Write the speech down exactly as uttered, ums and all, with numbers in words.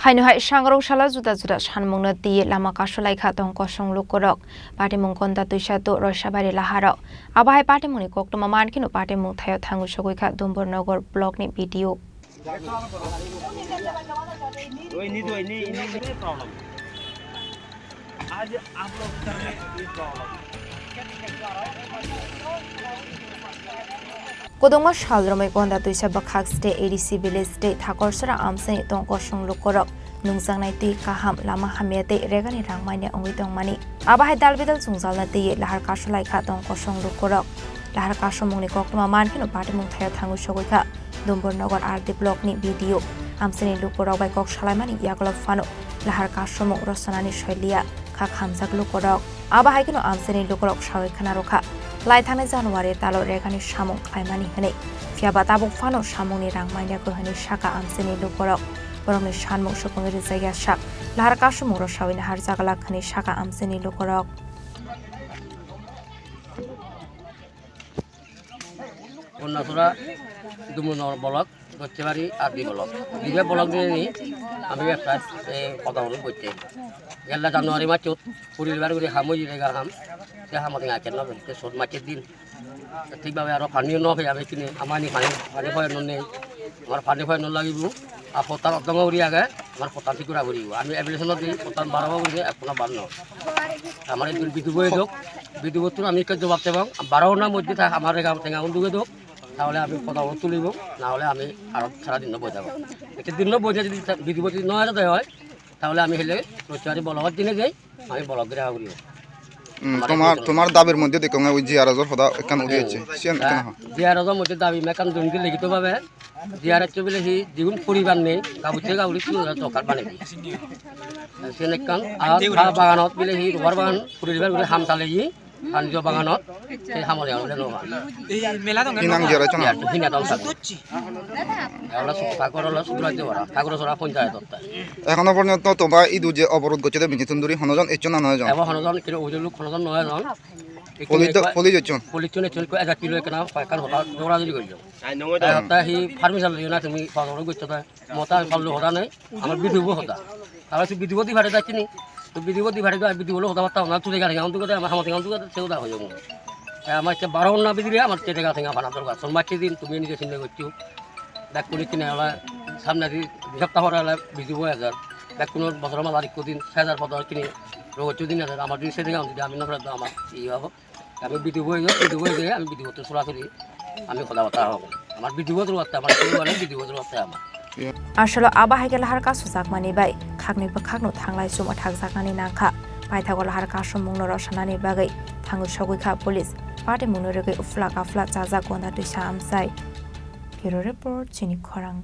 Haino hai sangrong sala juda juda sanmungno twi lama kasulaikha tong kosong lukurok. Patimung Gonda Twisa to Roisabari laharok. Abo hai patimungni koktwma mankheno patimung thaio thangwi sogwikha Dumbur Nogor blockni B D O. Kwdwngma sal romwi Gonda Twisa bwkhak state A D C village tei Thakorsora amchaini tong kosong lukurok nungjaknai twi kaham, lama hamya tei regani rang manya wngwi tongmani. Abo hai dal bidal chwngjalna twiwi lahar kasulaikha tong kosong lukurok. Lahar kasumungni koktwma mankheno patimung thaio thangwi sogwikha Dumbur Nogor R D blockni B D O. Amchaini lukurok bai kok salaimani yagulo phano lahar kasumung rwchanani soiliya kha khamjak lukurok. Abo hai kheno amchaini lukurok sawi khna rwkha, lai thangnai January talo regani samung khlaimani hwnwi. Phiyaba tabuk phano samungni rang manya kho hwnwi sakha amchaini lukurok. Borokni sanmung supungwi rijak ya sak, lahar kasumung rwsawi naharjak glak hwnwi sakha amchaini lukurok. Kondasora, Dumbur Nogor block, Roisabari R D block. Dibe block ni ami website, eh, kota horo boite. Gella January macho, puri bar guri ham oi jire ga ham. Te ham oi aken no, te sot macho din. Thik bhabe aro pani no phe ami kini, amani pani, pani pore no nei. Amar pani pore no lagibo. A potan odongo uri age, amar potan thik gora guribo. Ami application di potan baro guri, ekhono bar no. Amar ekjon B D O bo edok, B D O bo tun ami ekka jobab tebong, baro na moddhe ta amar rega tenga unduge dok, tahole ami potan tulibong, na hole ami aro sara din no boi thebo. Ekta din no boi thebo, jodi B D O bo jodi no ede hoy, tahole ami hele Roisabari block-ot jeinei jai, ami block gira guribo. Hmm, amar tomar, ekjon tomar dabir moddhe dekho ngai oi J R S-or hoda ekkan uri Hmm. ecche. Siyan Ha, ekkan ho. J R S-or moddhe dabi mekkan dun gile likito bhabe, J R S bile hi jigun poribar nei, gabujje gaburi sudu dora dorkar banei di. Sen ekkan, ar ta baganot bile hi rubber bagan, poribar guri ham salei, panjo baganot, se ham oi aro no. Ei mela dong Hinang J R S no? Ya, hina dong sa. Ora su, Thakorsora, Subrajyo ora, Thakorsora ponchayat otta. Ekhono porjonto toma idu je oborod gocche de bini tunduri hono jon eccho na noy jon? Ebo hono jon, kino ujulu hono jon noy jon. Police do, police ecchon? Police chun ecchon, ko ek kilo ekna, paikar hoda, dora dori gojjo. Ei, ta hi permission liyo na tumi, pagoro goccho ta. Mota pallo hoda nei, amar B D O bo hoda. Amar se B D O bo di phare da chini. To B D O bo di phare da, B D O lo hoda batta na, tu de gari, amar tu de, amar hamati, amar tu de, se hoda hoyo. Ei, amar ke baro na bidire, amar ke de gari, amar na dorkar. Son machi din, tumi nije sinne goccho. Dak kuni kine ala, samne di, sapta hore ala, B D O bo ejar. Dak kuno bosor ma lari kudin, se hajar podo kini, rogo chudin ejar, amar din se de gari, ami na phare da, amar, iyo abo. Ami B D O bo, B D O bo, ami B D O to sorasori ami hoda bata hobo. Amar B D O to batta, amar B D O to batta amar. Asolo abo hai khe lahar kasujakmani bai khakni bwkhakno thanglai chuma thakjaknani nangkha. Paithago lahar kasumungno rwsanani bagwi thangwi sogwi kha police. Patimungno rwgwi uphla kaphla chajak Gonda Twisa amchai. Bureau Report, Chini Khorang.